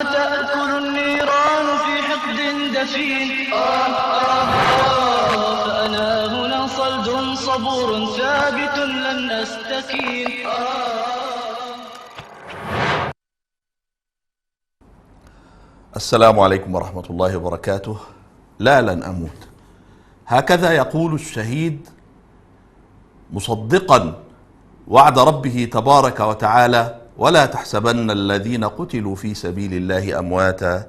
تأكل النيران في حقد دفين فأنا هنا صلد صبور ثابت لن أستكين. السلام عليكم ورحمة الله وبركاته. لا، لن أموت. هكذا يقول الشهيد مصدقا وعد ربه تبارك وتعالى: ولا تحسبن الذين قتلوا في سبيل الله أمواتا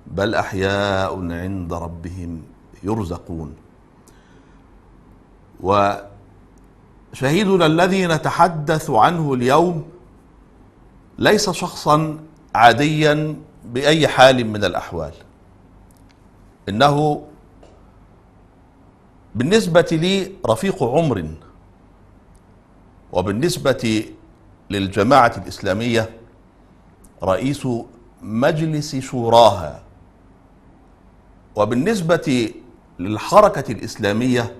بل أحياء عند ربهم يرزقون. وشهيدنا الذي نتحدث عنه اليوم ليس شخصا عاديا بأي حال من الأحوال، إنه بالنسبة لي رفيق عمر، وبالنسبة للجماعة الإسلامية رئيس مجلس شوراها، وبالنسبة للحركة الإسلامية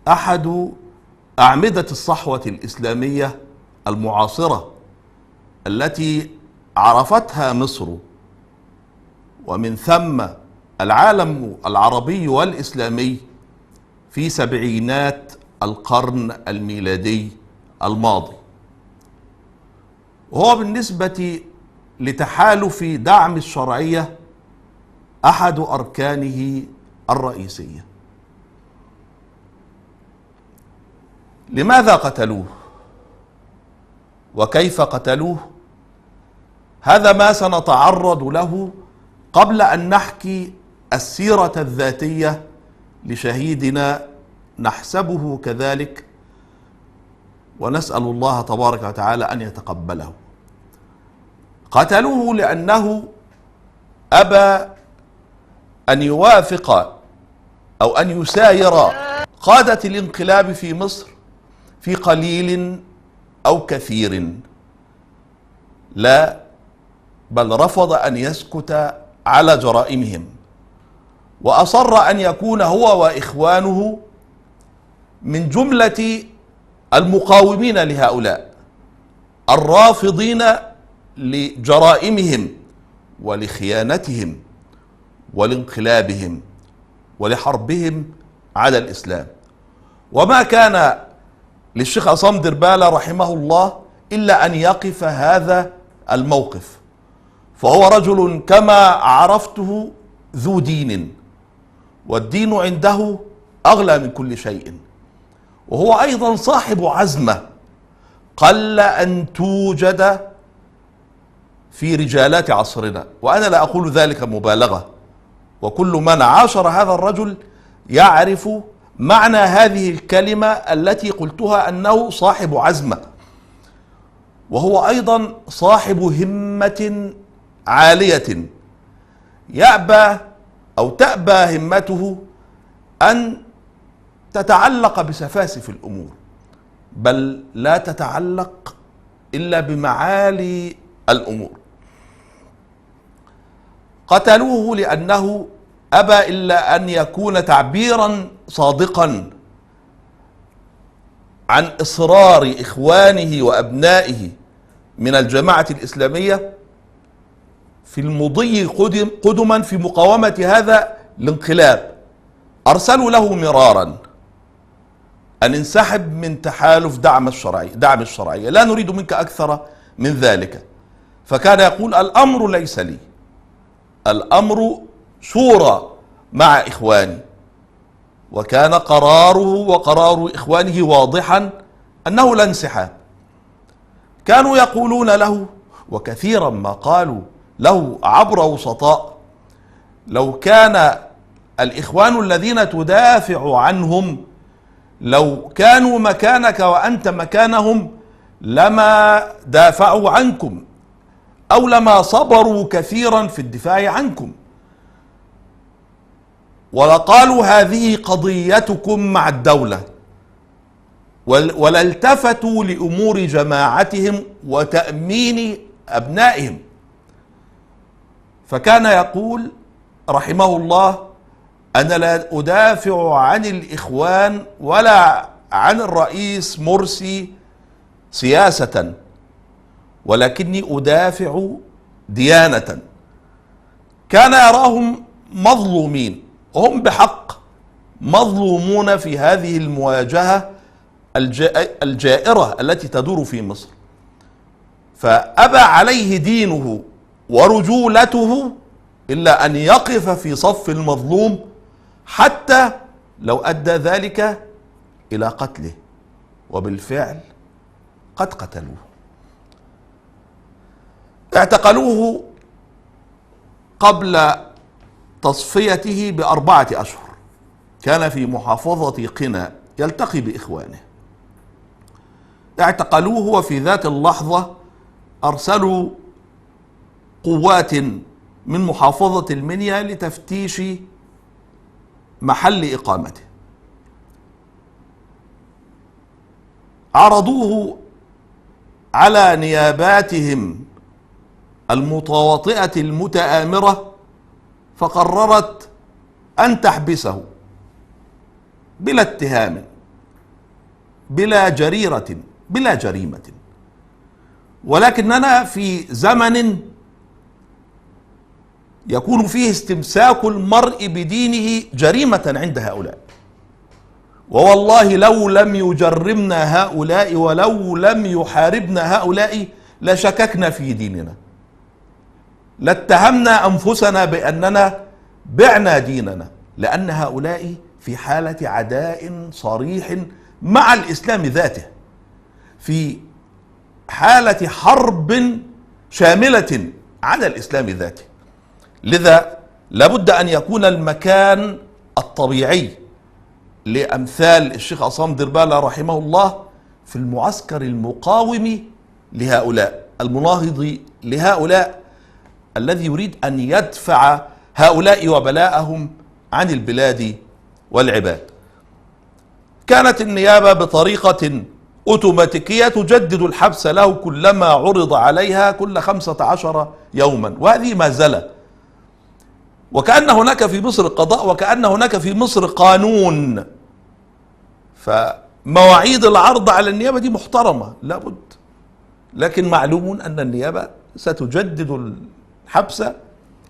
أحد أعمدة الصحوة الإسلامية المعاصرة التي عرفتها مصر، ومن ثم العالم العربي والإسلامي في سبعينات القرن الميلادي الماضي. وهو بالنسبة لتحالف دعم الشرعية أحد أركانه الرئيسية. لماذا قتلوه؟ وكيف قتلوه؟ هذا ما سنتعرض له قبل أن نحكي السيرة الذاتية لشهيدنا نحسبه كذلك، ونسأل الله تبارك وتعالى أن يتقبله. قتلوه لأنه أبى أن يوافق أو أن يساير قادة الانقلاب في مصر في قليل أو كثير، لا بل رفض أن يسكت على جرائمهم، وأصر أن يكون هو وإخوانه من جملة المقاومين لهؤلاء الرافضين لجرائمهم ولخيانتهم ولانقلابهم ولحربهم على الإسلام. وما كان للشيخ عصام دربالة رحمه الله إلا أن يقف هذا الموقف، فهو رجل كما عرفته ذو دين، والدين عنده أغلى من كل شيء، وهو أيضا صاحب عزمة قل أن توجد في رجالات عصرنا، وأنا لا أقول ذلك مبالغة، وكل من عاشر هذا الرجل يعرف معنى هذه الكلمة التي قلتها، أنه صاحب عزمة، وهو أيضا صاحب همة عالية يأبى أو تأبى همته أن تتعلق بسفاسف الأمور، بل لا تتعلق إلا بمعالي الأمور. قتلوه لأنه أبى إلا أن يكون تعبيرا صادقا عن إصرار إخوانه وأبنائه من الجماعة الإسلامية في المضي قدما في مقاومة هذا الانقلاب. أرسلوا له مرارا أن انسحب من تحالف دعم الشرعية، لا نريد منك أكثر من ذلك. فكان يقول: الأمر ليس لي، الأمر شورى مع إخواني. وكان قراره وقرار إخوانه واضحا أنه لا انسحاب. كانوا يقولون له، وكثيرا ما قالوا له عبر وسطاء: لو كان الإخوان الذين تدافع عنهم لو كانوا مكانك وأنت مكانهم لما دافعوا عنكم، أو لما صبروا كثيرا في الدفاع عنكم، ولقالوا هذه قضيتكم مع الدولة، ولا التفتوا لأمور جماعتهم وتأمين أبنائهم. فكان يقول رحمه الله: أنا لا أدافع عن الإخوان ولا عن الرئيس مرسي سياسة، ولكني أدافع ديانة كان يراهم مظلومين، وهم بحق مظلومون في هذه المواجهة الجائرة التي تدور في مصر. فأبى عليه دينه ورجولته إلا أن يقف في صف المظلوم، حتى لو أدى ذلك إلى قتله، وبالفعل قد قتلوه. اعتقلوه قبل تصفيته ب4 أشهر، كان في محافظة قنا يلتقي بإخوانه. اعتقلوه، وفي ذات اللحظة أرسلوا قوات من محافظة المنيا لتفتيش محل إقامته. عرضوه على نياباتهم المتواطئة المتآمرة، فقررت أن تحبسه بلا اتهام، بلا جريمة. ولكننا في زمن يكون فيه استمساك المرء بدينه جريمة عند هؤلاء، ووالله لو لم يجرمنا هؤلاء ولو لم يحاربنا هؤلاء لشككنا في ديننا، لاتهمنا أنفسنا بأننا بعنا ديننا، لأن هؤلاء في حالة عداء صريح مع الإسلام ذاته، في حالة حرب شاملة على الإسلام ذاته. لذا لابد أن يكون المكان الطبيعي لأمثال الشيخ عصام دربالة رحمه الله في المعسكر المقاوم لهؤلاء، المناهض لهؤلاء، الذي يريد أن يدفع هؤلاء وبلاءهم عن البلاد والعباد. كانت النيابة بطريقة أوتوماتيكية تجدد الحبس له كلما عرض عليها كل 15 يوما، وهذه مازلة. وكأن هناك في مصر قضاء، وكأن هناك في مصر قانون، فمواعيد العرض على النيابة دي محترمة لابد، لكن معلوم أن النيابة ستجدد الحبس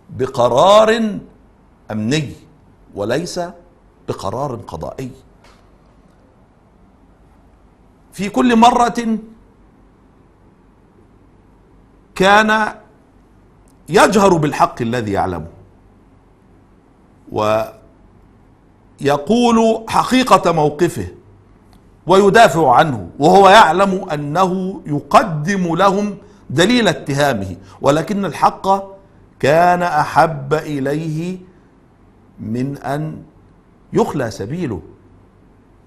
بقرار أمني وليس بقرار قضائي. في كل مرة كان يجهر بالحق الذي يعلمه، ويقول حقيقة موقفه ويدافع عنه، وهو يعلم أنه يقدم لهم دليل اتهامه، ولكن الحق كان أحب إليه من أن يخلى سبيله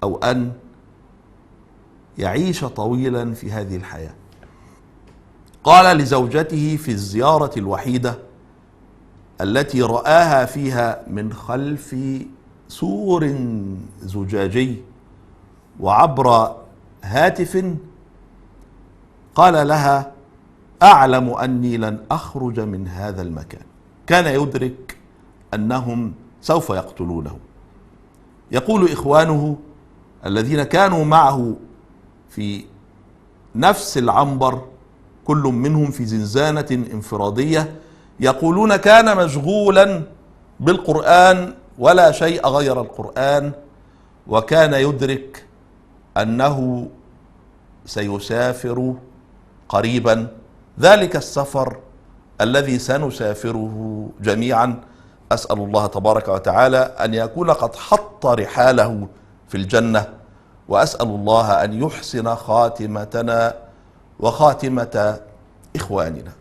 أو أن يعيش طويلا في هذه الحياة. قال لزوجته في الزيارة الوحيدة التي رآها فيها من خلف سور زجاجي وعبر هاتف، قال لها: أعلم أني لن أخرج من هذا المكان. كان يدرك أنهم سوف يقتلونه. يقول إخوانه الذين كانوا معه في نفس العنبر، كل منهم في زنزانة انفرادية، يقولون كان مشغولا بالقرآن ولا شيء غير القرآن، وكان يدرك أنه سيسافر قريبا، ذلك السفر الذي سنسافره جميعا. أسأل الله تبارك وتعالى أن يكون قد حط رحاله في الجنة، وأسأل الله أن يحسن خاتمتنا وخاتمة إخواننا.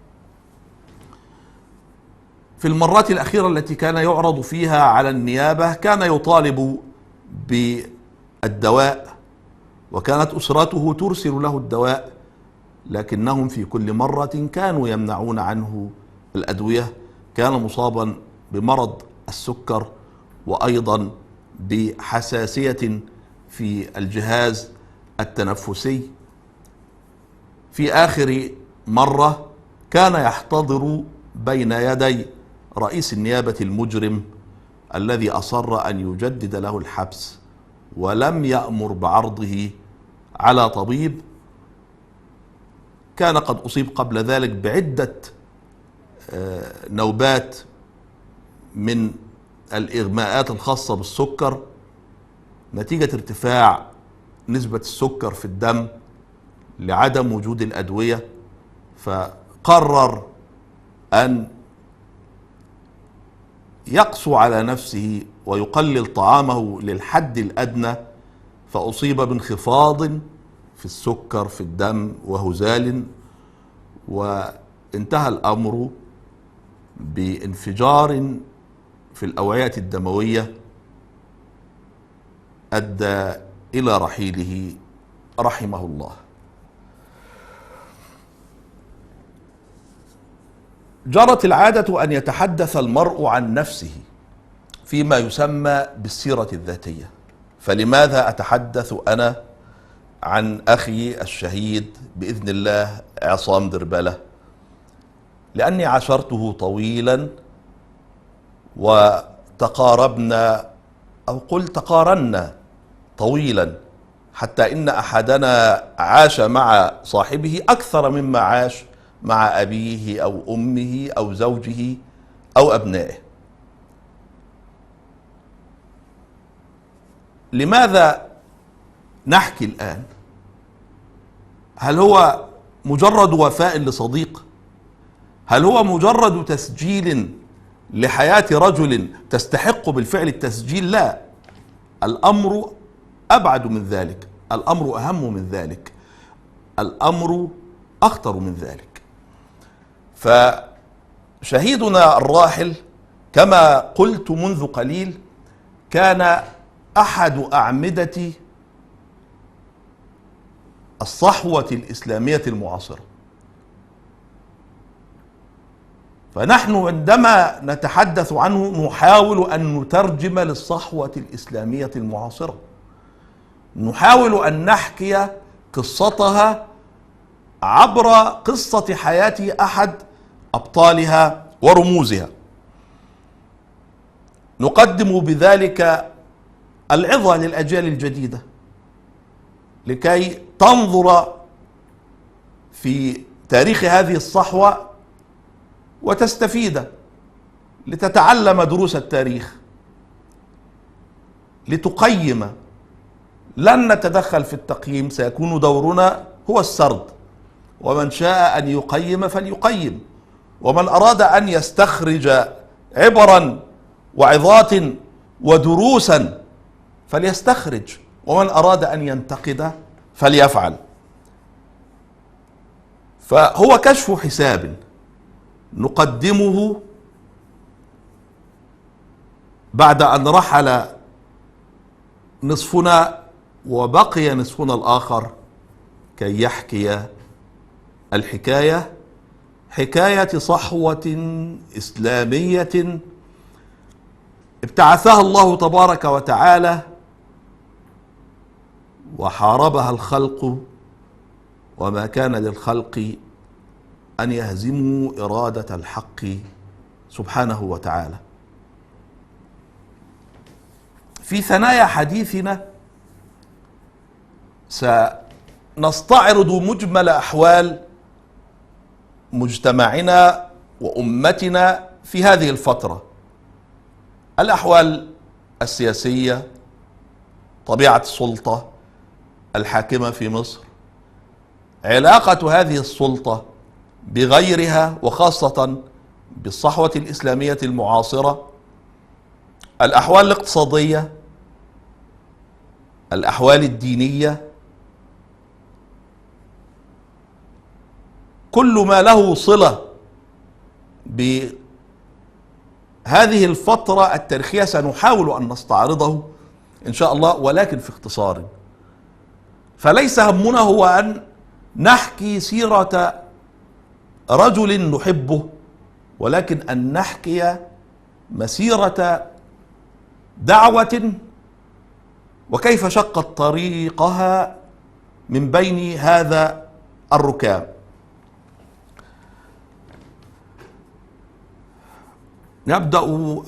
في المرات الأخيرة التي كان يعرض فيها على النيابة كان يطالب بالدواء، وكانت أسرته ترسل له الدواء، لكنهم في كل مرة كانوا يمنعون عنه الأدوية. كان مصابا بمرض السكر، وأيضا بحساسية في الجهاز التنفسي. في آخر مرة كان يحتضر بين يدي رئيس النيابة المجرم الذي أصر أن يجدد له الحبس، ولم يأمر بعرضه على طبيب. كان قد أصيب قبل ذلك بعدة نوبات من الإغماءات الخاصة بالسكر نتيجة ارتفاع نسبة السكر في الدم لعدم وجود الأدوية، فقرر أن يقسو على نفسه ويقلل طعامه للحد الأدنى، فأصيب بانخفاض في السكر في الدم وهزال، وانتهى الأمر بانفجار في الأوعية الدموية أدى إلى رحيله رحمه الله. جرت العادة أن يتحدث المرء عن نفسه فيما يسمى بالسيرة الذاتية، فلماذا أتحدث أنا عن أخي الشهيد بإذن الله عصام دربلة؟ لأني عاشرته طويلا وتقاربنا أو قل تقارنا طويلا، حتى إن أحدنا عاش مع صاحبه أكثر مما عاش مع أبيه أو أمه أو زوجه أو أبنائه. لماذا نحكي الآن؟ هل هو مجرد وفاء لصديق؟ هل هو مجرد تسجيل لحياة رجل تستحق بالفعل التسجيل؟ لا، الأمر أبعد من ذلك، الأمر أهم من ذلك، الأمر أخطر من ذلك. فشهيدنا الراحل كما قلت منذ قليل كان أحد أعمدة الصحوة الإسلامية المعاصرة، فنحن عندما نتحدث عنه نحاول أن نترجم للصحوة الإسلامية المعاصرة، نحاول أن نحكي قصتها عبر قصة حياة أحد أبطالها ورموزها، نقدم بذلك العظة للأجيال الجديدة لكي تنظر في تاريخ هذه الصحوة وتستفيد، لتتعلم دروس التاريخ، لتقيم. لن نتدخل في التقييم، سيكون دورنا هو السرد، ومن شاء أن يقيم فليقيم، ومن أراد أن يستخرج عبرا وعظات ودروسا فليستخرج، ومن أراد أن ينتقد فليفعل. فهو كشف حساب نقدمه بعد أن رحل نصفنا وبقي نصفنا الآخر كي يحكي الحكاية، حكاية صحوة إسلامية ابتعثها الله تبارك وتعالى وحاربها الخلق، وما كان للخلق أن يهزموا إرادة الحق سبحانه وتعالى. في ثنايا حديثنا سنستعرض مجمل أحوال مجتمعنا وأمتنا في هذه الفترة، الأحوال السياسية، طبيعة السلطة الحاكمة في مصر، علاقة هذه السلطة بغيرها وخاصة بالصحوة الإسلامية المعاصرة، الأحوال الاقتصادية، الأحوال الدينية، كل ما له صلة بهذه الفترة التاريخية سنحاول أن نستعرضه إن شاء الله، ولكن في اختصار. فليس همنا هو أن نحكي سيرة رجل نحبه، ولكن أن نحكي مسيرة دعوة وكيف شقت طريقها من بين هذا الركام. نبدأ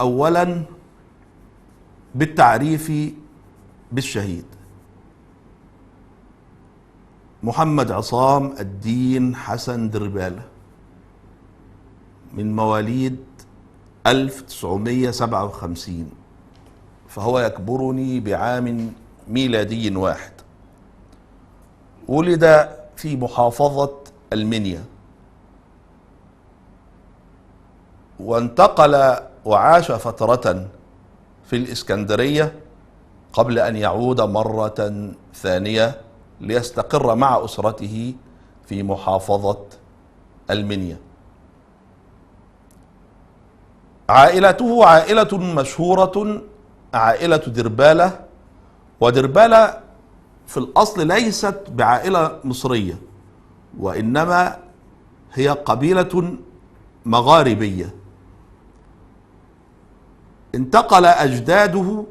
أولا بالتعريف بالشهيد. محمد عصام الدين حسن دربالة من مواليد 1957، فهو يكبرني بعام ميلادي واحد. ولد في محافظة المنيا، وانتقل وعاش فترة في الإسكندرية قبل أن يعود مرة ثانية ليستقر مع أسرته في محافظة المنيا. عائلته عائلة مشهورة، عائلة دربالة. ودربالة في الأصل ليست بعائلة مصرية، وإنما هي قبيلة مغاربية. انتقل أجداده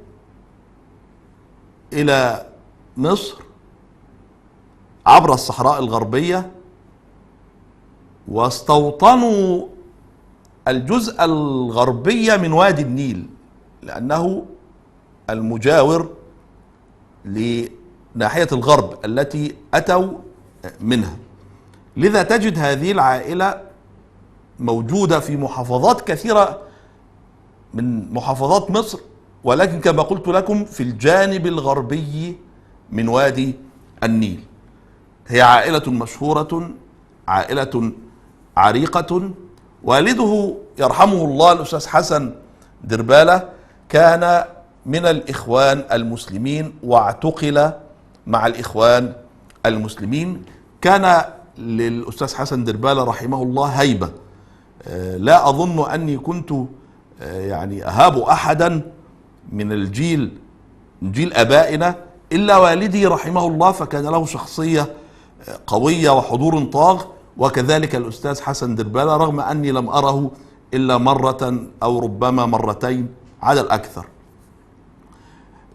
إلى مصر عبر الصحراء الغربية، واستوطنوا الجزء الغربي من وادي النيل، لأنه المجاور لناحية الغرب التي أتوا منها. لذا تجد هذه العائلة موجودة في محافظات كثيرة من محافظات مصر، ولكن كما قلت لكم في الجانب الغربي من وادي النيل. هي عائلة مشهورة، عائلة عريقة. والده يرحمه الله الأستاذ حسن دربالة كان من الإخوان المسلمين، واعتقل مع الإخوان المسلمين. كان للأستاذ حسن دربالة رحمه الله هيبة، لا أظن أني كنت يعني أهاب أحدا من الجيل جيل أبائنا إلا والدي رحمه الله، فكان له شخصية قوية وحضور طاغ، وكذلك الأستاذ حسن دربالة، رغم أني لم أره إلا مرة أو ربما مرتين على الأكثر.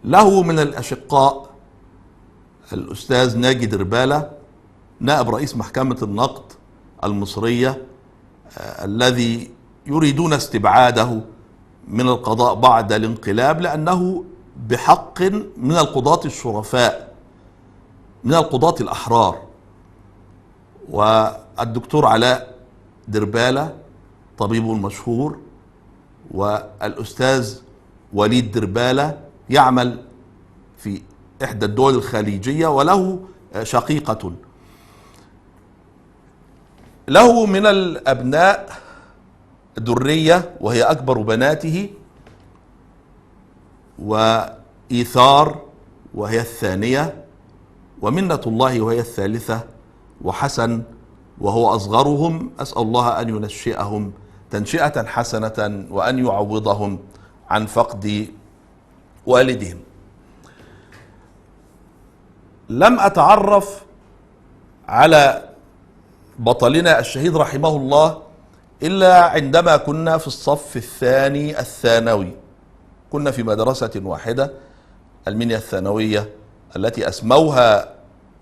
له من الأشقاء الأستاذ ناجي دربالة، نائب رئيس محكمة النقد المصرية، الذي يريدون استبعاده من القضاء بعد الانقلاب، لأنه بحق من القضاة الشرفاء، من القضاة الأحرار. والدكتور علاء دربالة طبيب مشهور، والأستاذ وليد دربالة يعمل في إحدى الدول الخليجية، وله شقيقة. له من الأبناء درية وهي أكبر بناته، وإيثار وهي الثانية، ومنة الله وهي الثالثة، وحسن وهو أصغرهم. أسأل الله أن ينشئهم تنشئة حسنة وأن يعوضهم عن فقد والدهم. لم أتعرف على بطلنا الشهيد رحمه الله إلا عندما كنا في الصف الثاني الثانوي. كنا في مدرسة واحدة، المنيا الثانوية، التي أسموها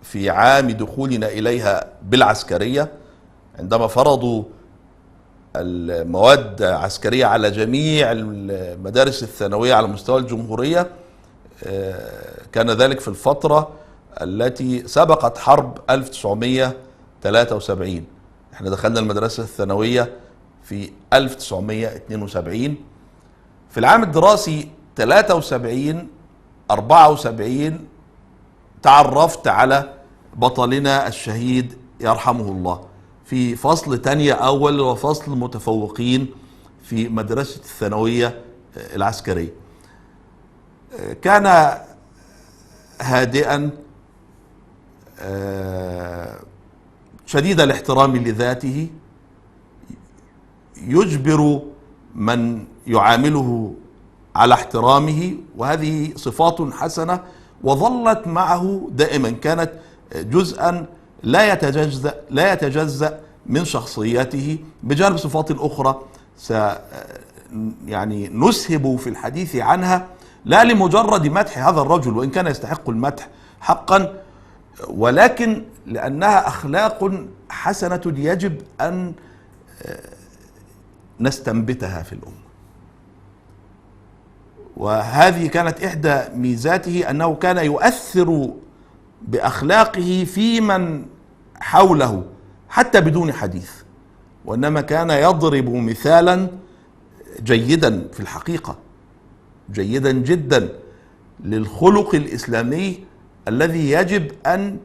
في عام دخولنا إليها بالعسكرية، عندما فرضوا المواد عسكرية على جميع المدارس الثانوية على مستوى الجمهورية. كان ذلك في الفترة التي سبقت حرب 1973. احنا دخلنا المدرسة الثانوية في 1972. في العام الدراسي 73-74 تعرفت على بطلنا الشهيد يرحمه الله في فصل تانية أول وفصل متفوقين في مدرسة الثانوية العسكرية. كان هادئا شديد الاحترام لذاته، يجبر من يعامله على احترامه، وهذه صفات حسنة وظلت معه دائما، كانت جزءا لا يتجزأ من شخصيته، بجانب صفات أخرى يعني نسهب في الحديث عنها، لا لمجرد مدح هذا الرجل وإن كان يستحق المدح حقا، ولكن لأنها أخلاق حسنة يجب أن نستنبتها في الأمة. وهذه كانت إحدى ميزاته، أنه كان يؤثر بأخلاقه في من حوله حتى بدون حديث، وإنما كان يضرب مثالا جيدا في الحقيقة، جيدا جدا للخلق الإسلامي الذي يجب أن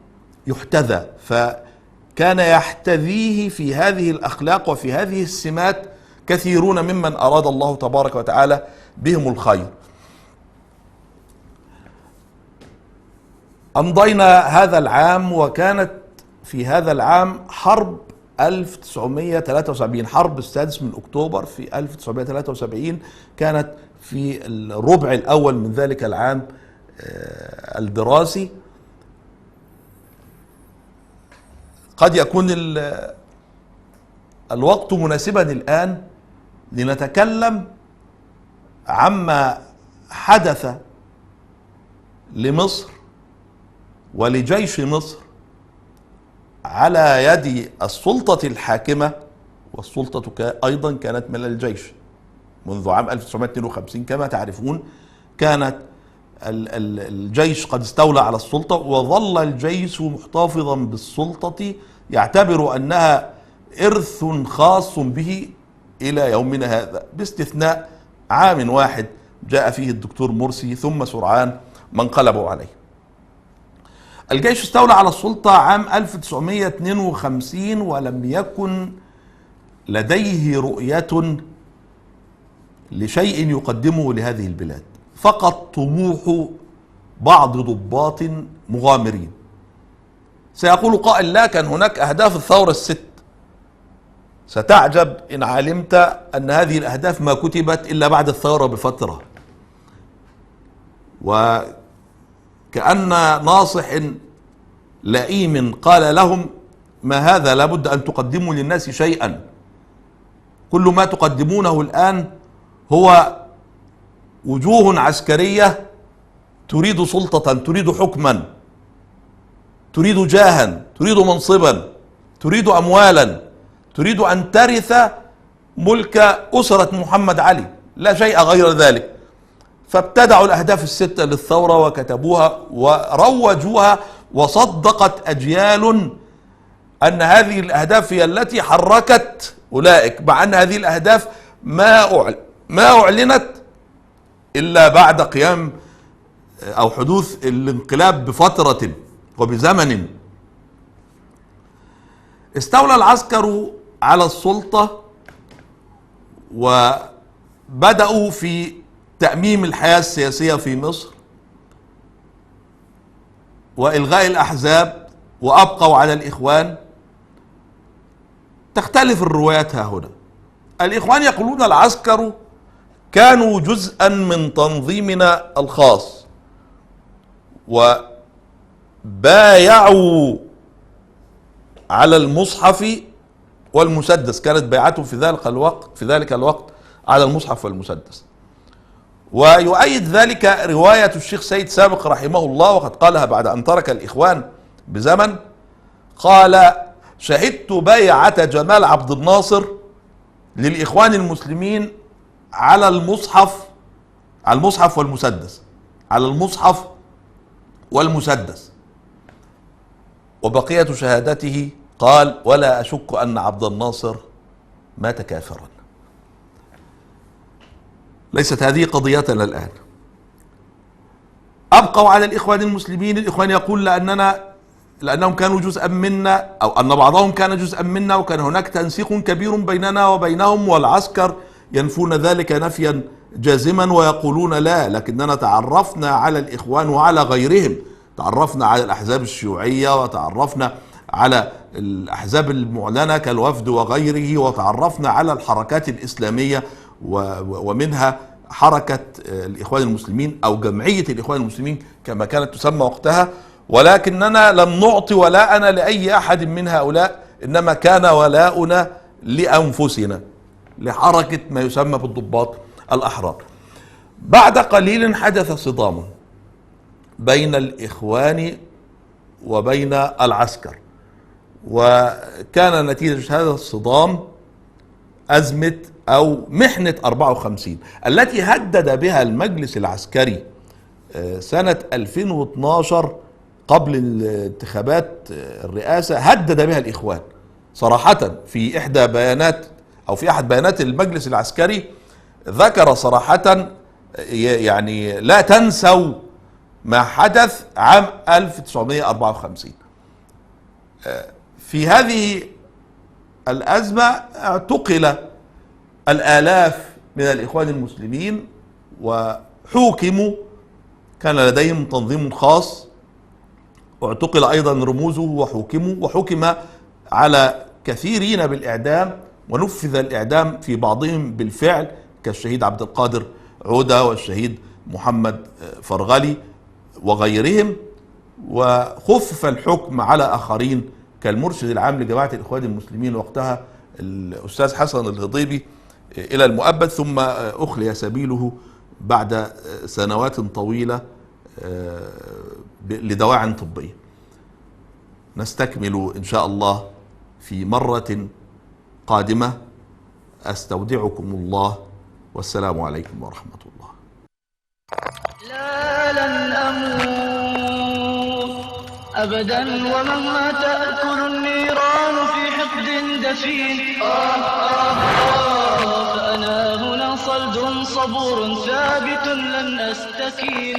يحتذى. فكان يحتذيه في هذه الأخلاق وفي هذه السمات كثيرون ممن أراد الله تبارك وتعالى بهم الخير. أمضينا هذا العام، وكانت في هذا العام حرب 1973، حرب السادس من أكتوبر في 1973 كانت في الربع الأول من ذلك العام الدراسي. قد يكون الوقت مناسبا الآن لنتكلم عما حدث لمصر ولجيش مصر على يد السلطة الحاكمة، والسلطة أيضا كانت من الجيش. منذ عام 1952 كما تعرفون كانت الجيش قد استولى على السلطة، وظل الجيش محتفظا بالسلطة يعتبر أنها إرث خاص به إلى يومنا هذا، باستثناء عام واحد جاء فيه الدكتور مرسي ثم سرعان ما انقلبوا عليه. الجيش استولى على السلطة عام 1952 ولم يكن لديه رؤية لشيء يقدمه لهذه البلاد، فقط طموح بعض ضباط مغامرين. سيقول قائل: لا، كان هناك أهداف الثورة الست. ستعجب إن علمت أن هذه الأهداف ما كتبت إلا بعد الثورة بفترة، وكأن ناصح لئيم قال لهم: ما هذا، لابد أن تقدموا للناس شيئا، كل ما تقدمونه الآن هو وجوه عسكرية تريد سلطة، تريد حكما، تريد جاها، تريد منصبا، تريد أموالا، تريد أن ترث ملك أسرة محمد علي، لا شيء غير ذلك. فابتدعوا الأهداف الستة للثورة وكتبوها وروجوها، وصدقت أجيال أن هذه الأهداف هي التي حركت أولئك، مع أن هذه الأهداف ما أعلنت إلا بعد قيام أو حدوث الانقلاب بفترة وبزمن. استولى العسكر على السلطة وبدأوا في تأميم الحياة السياسية في مصر وإلغاء الأحزاب، وأبقوا على الإخوان. تختلف الروايات ها هنا. الإخوان يقولون العسكر كانوا جزءا من تنظيمنا الخاص وبايعوا على المصحف والمسدس، كانت بيعتهم في ذلك الوقت على المصحف والمسدس. ويؤيد ذلك رواية الشيخ سيد سابق رحمه الله، وقد قالها بعد أن ترك الإخوان بزمن، قال: شهدت بيعة جمال عبد الناصر للإخوان المسلمين على المصحف والمسدس، على المصحف والمسدس. وبقية شهادته قال: ولا أشك أن عبد الناصر مات كافرا. ليست هذه قضيتنا الآن. أبقوا على الإخوان المسلمين. الإخوان يقول لأنهم كانوا جزءا منا، أو أن بعضهم كان جزءا منا، وكان هناك تنسيق كبير بيننا وبينهم، والعسكر ينفون ذلك نفيا جازما ويقولون لا، لكننا تعرفنا على الإخوان وعلى غيرهم، تعرفنا على الأحزاب الشيوعية، وتعرفنا على الأحزاب المعلنة كالوفد وغيره، وتعرفنا على الحركات الإسلامية، ومنها حركة الإخوان المسلمين أو جمعية الإخوان المسلمين كما كانت تسمى وقتها. ولكننا لم نعطي ولاءنا لأي أحد من هؤلاء، إنما كان ولاؤنا لأنفسنا، لحركة ما يسمى بالضباط الأحرار. بعد قليل حدث صدام بين الإخوان وبين العسكر، وكان نتيجة هذا الصدام أزمة أو محنة 54 التي هدد بها المجلس العسكري سنة 2012 قبل الانتخابات الرئاسة، هدد بها الإخوان صراحة في إحدى بيانات أو في أحد بيانات المجلس العسكري ذكر صراحة، يعني لا تنسوا ما حدث عام 1954. في هذه الأزمة اعتقل الآلاف من الإخوان المسلمين وحوكموا، كان لديهم تنظيم خاص، واعتقل أيضا رموزه وحوكموا، وحكم على كثيرين بالإعدام، ونفذ الإعدام في بعضهم بالفعل كالشهيد عبد القادر عودة والشهيد محمد فرغلي وغيرهم، وخفف الحكم على آخرين كالمرشد العام لجماعة الإخوان المسلمين وقتها الأستاذ حسن الهضيبي إلى المؤبد، ثم أخلي سبيله بعد سنوات طويلة لدواع طبية. نستكمل إن شاء الله في مرة قادمة. أستودعكم الله، والسلام عليكم ورحمة الله. لا لن أموت أبدا ومهما تأكل النيران في حقد دفين. فأنا هنا صلد صبور ثابت لن أستكين.